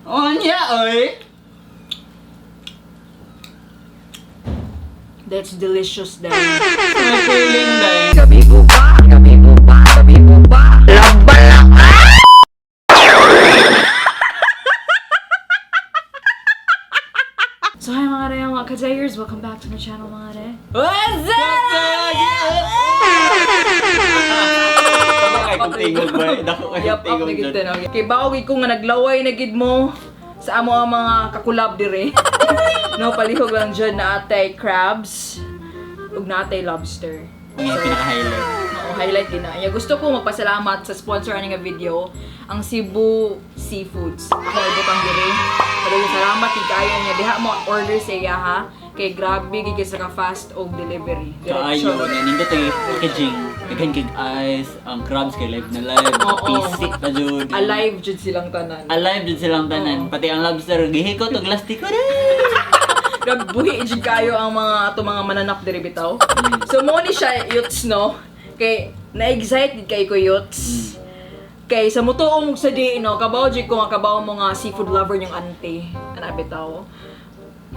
Oh, niya, oy! That's delicious, dai. May feeling, day. Gabi ko ba? Gabi ko ba? Gabi ko ba? Labalak! So hi mga re, mga kajayers! Welcome back to my channel, mga re. What's up? Dako kay kong tingog ba? Dako kay Yap, up tingog na gid dyan. tanaw. Kay bawo gid ko nga naglaway na gid mo sa amo ang mga kakulab dire. No, palihog lang dyan na atay crabs ug na atay lobster. Ang yung pinaka-highlight. Oo, highlight din na. Ya, gusto ko magpasalamat sa sponsor ani nga video, ang Cebu Seafoods. Ako ay butang dire. Pero salamat kay kaayo niya diha mo order sa iya ha. Kay grabe gid kay sa ka fast og delivery. Kaayo, Diretso. nindot ang packaging. Daghan kay ice, ang crabs kay live na live, Oo. pisik pa jud. Alive jud silang tanan. Alive jud silang tanan. Oo. Pati ang lobster gihikot og lastiko rin. Nagbuhi jud kayo ang mga ato mga mananak diri bitaw. So mo ni siya yuts no. Kay na-excite gid kay ko yuts. Kay sa mutuo mo sa di no, kabaw jud ko nga kabaw mo nga seafood lover yung ante. Ana bitaw.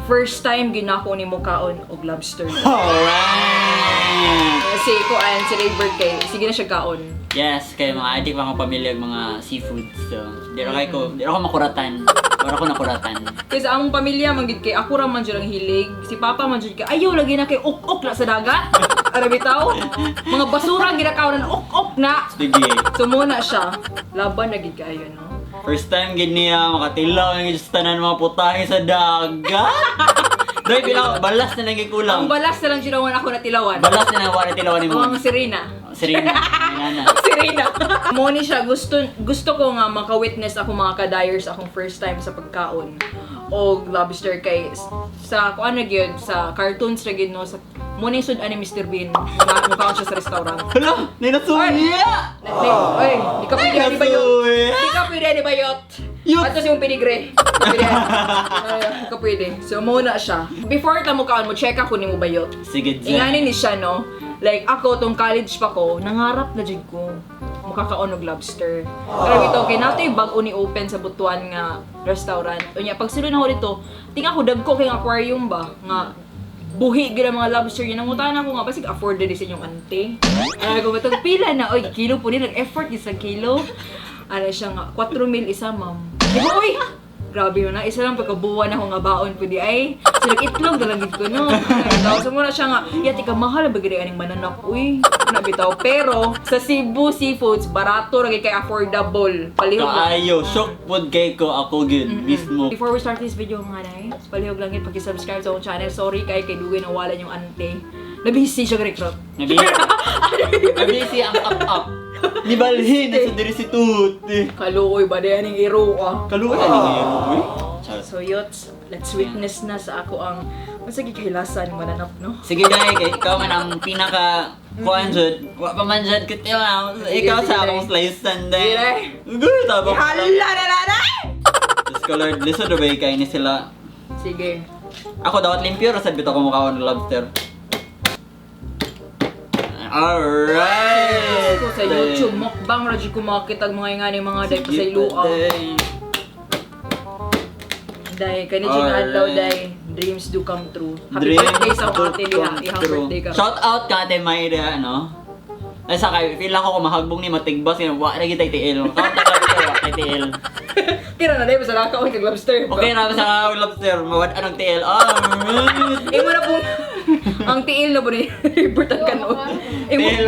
First time ginako ni mo kaon og lobster. Alright! Kasi ko an si Raybird kay sige na siya kaon. Yes, kay mga adik mga pamilya mga seafood. So, di ra kay ko, di ra ko makuratan. Wala ko nakuratan. Kay sa among pamilya man gid kay ako ra man jud ang hilig. Si Papa man jud kay ayaw lagi na kay ok-ok na sa dagat. Ara bitaw. Mga basura ang ginakaon na ok-ok na. Sige. So muna siya. Laban na gid kaayo no. First time gid niya makatilaw ang sa tanan mga putahe sa dagat. Dahil pila balas na lang Ang kulang. balas na lang jud ako na tilawan. Balas na lang wala tilawan nimo. O ang sirena. Serena. Nana. Sirena. Mo ni siya gusto gusto ko nga maka-witness ako mga ka-dyers akong first time sa pagkaon og lobster kay sa kuan na gyud sa cartoons ra gyud no sa mo ni sud ani Mr. Bean mukaon siya sa restaurant. Hala, ninasuya. Oy, di ka pwede ani bayot. Nasuya. Di ka pwede ani bayot. Yut. Ato si mong pinigre. Pwede. Ay, di ka pwede. So mo na siya. Before ta mo kaon mo check ako nimo bayot. Sige, Jen. Ingani ni siya, no? Like, ako, tong college pa ko, nangarap na jud ko mukakaon og lobster. Pero ito, kay nato yung bago ni open sa Butuan nga restaurant. Unya, pag sulod na ko dito, tingnan ko dagko kay nga aquarium ba nga buhi gid ang mga lobster yun. Nangutan ako nga basig afforded sa inyong ante. Ay ko batong pila na oy kilo po ni nag-effort gid sa kilo. Ano siya nga 4 mil isa, ma'am. Di ba, oy! Grabe yun na. Isa lang pagkabuwan ako nga baon pwede ay. So nag-itlog na lang gid ko no. Ay, bitaw. So muna siya nga, yati ka mahal ba gid aning mananak uy. Ano bitaw. Pero sa Cebu Seafoods, barato ra gid kay affordable. Palihog lang. Kaayo, shock pod kay ko ako gid mismo. Before we start this video mga nay, palihog lang yun pag-subscribe sa akong channel. Sorry kay kay dugay nawalan yung ante. Nabisi siya recruit. Nabisi. Nabisi ang up up. Nibalhin na sa diri si Tuti. Kaluoy ba di aning iro ah. Kaluoy ani ngayon, uy. Charot. So yots, let's witness na sa ako ang masagi kahilasan mananap no. Sige dai, kay ikaw man ang pinaka kuan jud. Wa pa man jud kit ikaw Sige, sa sige, akong slice sunday. Sige, Good, tabang. Hala na na na! Diyos ko Lord, lisod ra ba kay ni sila? Sige. Ako dapat limpyo ra sad bitaw ko mukaon ng lobster. Alright. Ko sa YouTube mukbang ra jud ko makita ang mga ingani mga day pa sa ilua. Day kani jud nga adlaw day dreams do come true. Happy Dreams birthday sa akong do ate Liha. come Ihang true. birthday ka. Shout out ka Ate Mayra, ano? Ay sa kay feel ako kung mahagbong ni matigbas yun, wa ra gid tay tiil. Count na kami wa tay tiil. Kira na day basta nakaon kag lobster. Okay ra sa lobster, mawad anong tiil. Alright. Imo na pong ang tiil na po ni Raybert ang kanon. Imo. Tiil.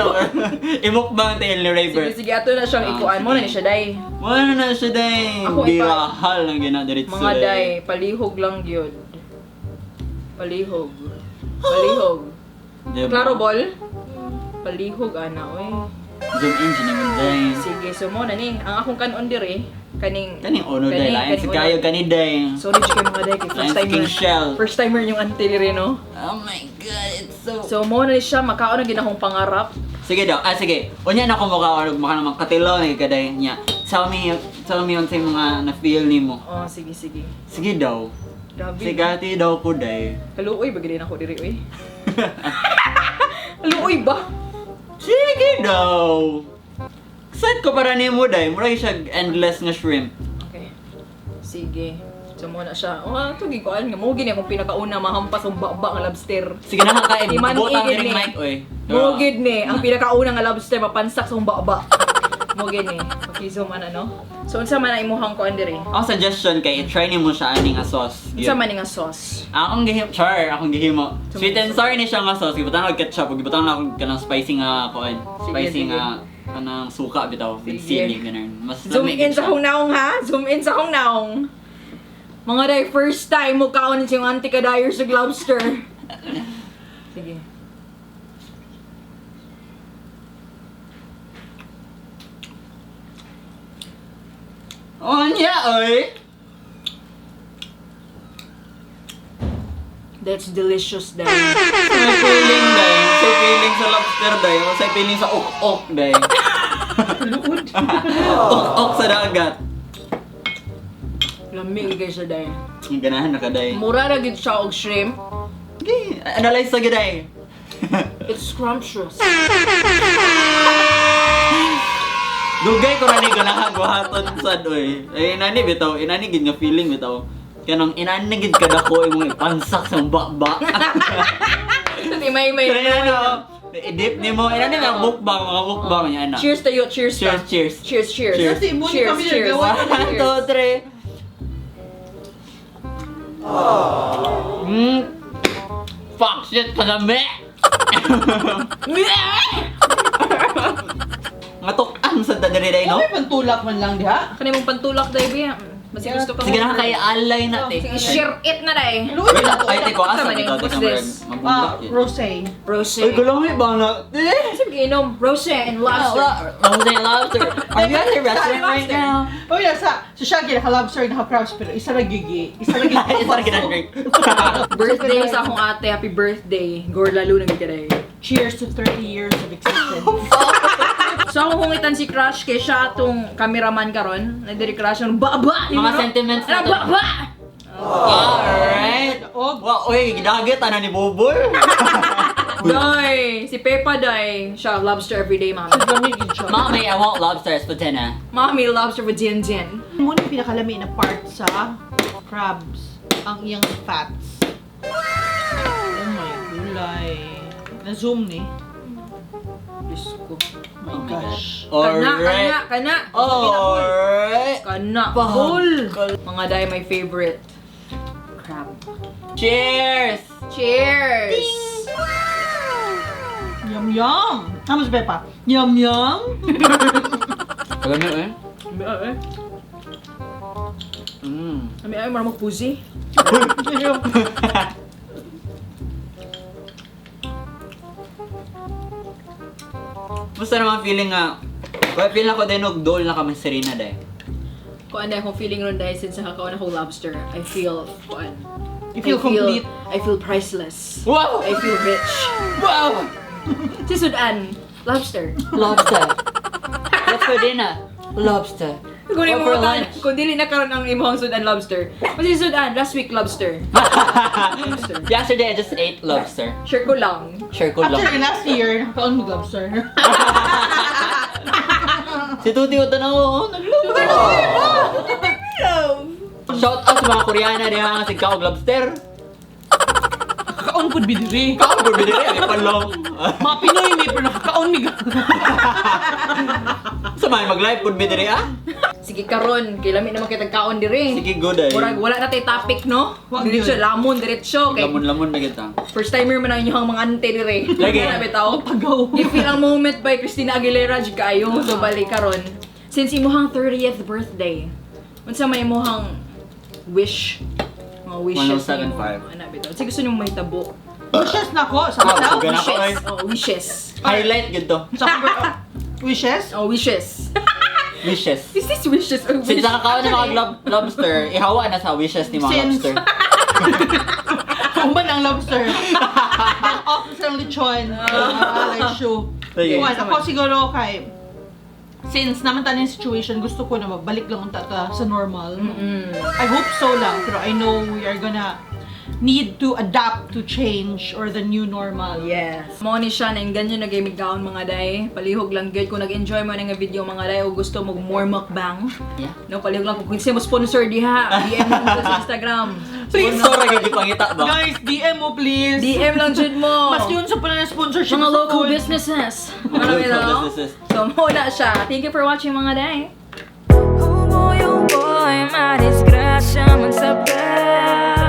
Imukbang tiil ni Sige, Raybert. sige, ato na siyang Ah, ikuan mo na ni siya day. Wala na siya day. Ako ipa- Birahal ang ginadiritso. Mga day, palihog lang gyud. Palihog. Palihog. Diba? Klaro ball? Palihog ana oy. Zoom in siya naman day. Sige, so mo na ni ang akong kanon diri kaning Kaning ono day. Lain kaning sa ono. kayo kani day. Sorry jud kay mga day kay first Lion timer. King shell. First timer yung auntie diri no. Oh my God, it's so. So mo na ni siya makaon na ginahong pangarap. Sige daw. Ah, sige. Unya na ako mukha og maka naman katilaw na kaday niya. Tell me unsay mga na-feel nimo. Oh, sige sige. Sige daw. Grabe. Sige ati daw ko day. Kaluoy ba gid ako diri oy. Kaluoy ba? Sige daw. Excited ko para nimo day. Mura siya endless nga shrimp. Okay. Sige. So mo na siya. Oh, ito gikuan nga mo gini akong pinakauna mahampas ang baba nga lobster. Sige na ka Iman butang igid ring ni. mic oy. Mo gid ni ang pinakauna nga lobster mapansak sa baba. Mo gid ni. Okay, so man ano. So unsa man ang imuhang kuan diri? Ang suggestion kay i-try nimo siya ani nga sauce. Unsa man ni nga sauce? Akong gihimo, char, akong gihimo. Sweet and sour ni siya nga sauce, gibutang og ketchup, ug gibutang na akong kanang spicy nga kuan. Sige, Spicy sige. nga kanang suka bitaw, with Sige. sili ganun. Mas Zoom lami in gid sa siya. akong naong ha. Zoom in sa akong naong. Mga day, first time mo kaon si yung auntie kadayer sa lobster. Sige. Oh, nya oy. That's delicious, day. May feeling day. Sa feeling sa lobster day, sa feeling sa ok-ok day. Luod. Ok-ok sa dagat. Lami kay siya, day. Ang ganahan na ka day. Mura ra gid siya og shrimp. Okay, analyze sa gid day. It's scrumptious. Dugay ko ra ni ganahan buhaton sad oy. Ay inani bitaw, inani gid nga feeling bitaw. Kanang inani gid kadako imong ipansak sa baba. Di may Kaya ano, i-dip nimo, inani mga mukbang, mga mukbang niya ana. Cheers tayo, cheers ta. Cheers, cheers. Cheers, cheers. Cheers. Kasi mo ni Cheers, kami cheers. nagawa. One, two, three. Fuck shit, kalami! Ngatok-an sa dadari no? May pantulak man lang diha. Kani mong pantulak day biya. Mas gusto ka Sige na kay alay na te. Sige, share it na day. Luod Wait na lang, ay te ko asa Sama bitaw ni, te what's ka this? mabulak. Rosé. Rosé. Uy, gulong ba na? Eh! Sige, inom. Rosé and lobster. Rosé lobster. Are you at the restaurant right now? Oh yeah, sa siya gid naka lobster naka crabs pero isa ra gigi. Isa ra gigi. Isa ra ginang drink. Birthday sa akong ate. Happy birthday. Gorlalo na gid day. Cheers to 30 years of existence. So akong hungitan si Crush kay siya atong cameraman karon. Nadiri Crush ang baba. Mga sentiments na na to. baba. Alright. Og Wow, oy, gidagit ana ni Bobol. Day, si Peppa day. Siya lobster every day, mami. lami gid siya. Mommy, I want lobsters for dinner. Mommy lobster with gin gin. Mo ni pinakalami na part sa crabs, ang iyang fats. Oh my gulay. Na-zoom ni. Diyos ko. Oh my gosh. Kana, kana, Alright. kana. Alright. Kana. Bah. Bull. Mga day, my favorite. Crab. Cheers! Cheers! Yum yum. Amos Pepa. Yum yum. Alam niyo eh. Ami ay. Ami ay, marang magpusi. Basta naman feeling nga, well, feel ako din og dol na kami Serena day. Kuan na akong feeling ron dahil since nakakaon ako lobster, I feel, kuan. You feel I complete. I feel priceless. Wow! I feel rich. Wow! Si Sudan, lobster. Lobster. What's for dinner? Lobster. Kung What mo for lunch? kung dili na karon ang imong Sudan lobster. Kasi Sudan, last week lobster. Lobster. Yesterday I just ate lobster. Share ko lang. Share ko lang. Actually, last year, nakakaon mo lobster. Si Tuti ko tanaw, oh, nagluto. Shout out sa mga Koreana diha nga sigkaog lobster. Nakakaon pud bidiri. Kaon pud bidiri ay palong. Mga Pinoy may pero nakakaon mi. Sa man mag-live pud bidiri ah. Sige karon, kay lami naman kitag kaon diri. Sige good ay. Murag wala na tay topic no. Wa Diretso gyud. lamon diretso kay Lamon-lamon na kita. first timer man ang inyong mga ante diri. Lagi. Wala bitaw. Pagaw. Give ang moment by Christina Aguilera jud kaayo. So balik karon. Since imuhang 30th birthday, unsa may imuhang wish? Mga wishes 1075. nimo. Ana bitaw. Sige gusto nimo mahitabo. Wishes na ko sa Wow, myself. gana ko, Wishes. ay. Oh, wishes. Highlight gud to. Sa wishes? Oh, wishes. Wishes. Is this wishes or Since wish? nakakaon ng mga lobster, ihawa na sa wishes ni mga Since- lobster. Kumban ang lobster. Back off sa lechon. Ah, like shoe. Sige. Kuwan, ako siguro kay since naman tayo yung situation, gusto ko na mabalik lang unta ta sa normal. Mm. I hope so lang, pero I know we are gonna need to adapt to change or the new normal. Yes. Mo ni siya na ganyan na gamig kaon, mga day. Palihog lang gyud kung nag-enjoy mo na nga video, mga day, o gusto mo more mukbang. No, palihog lang kung gusto mo sponsor diha, DM mo sa Instagram. Please. Sponsor ra gyud gipangita ba? Guys, DM mo please. DM lang jud mo. Mas yun sa pala na sponsorship Mga sa local food. businesses. Mga Marami local no? businesses. So, muna siya. Thank you for watching, mga day.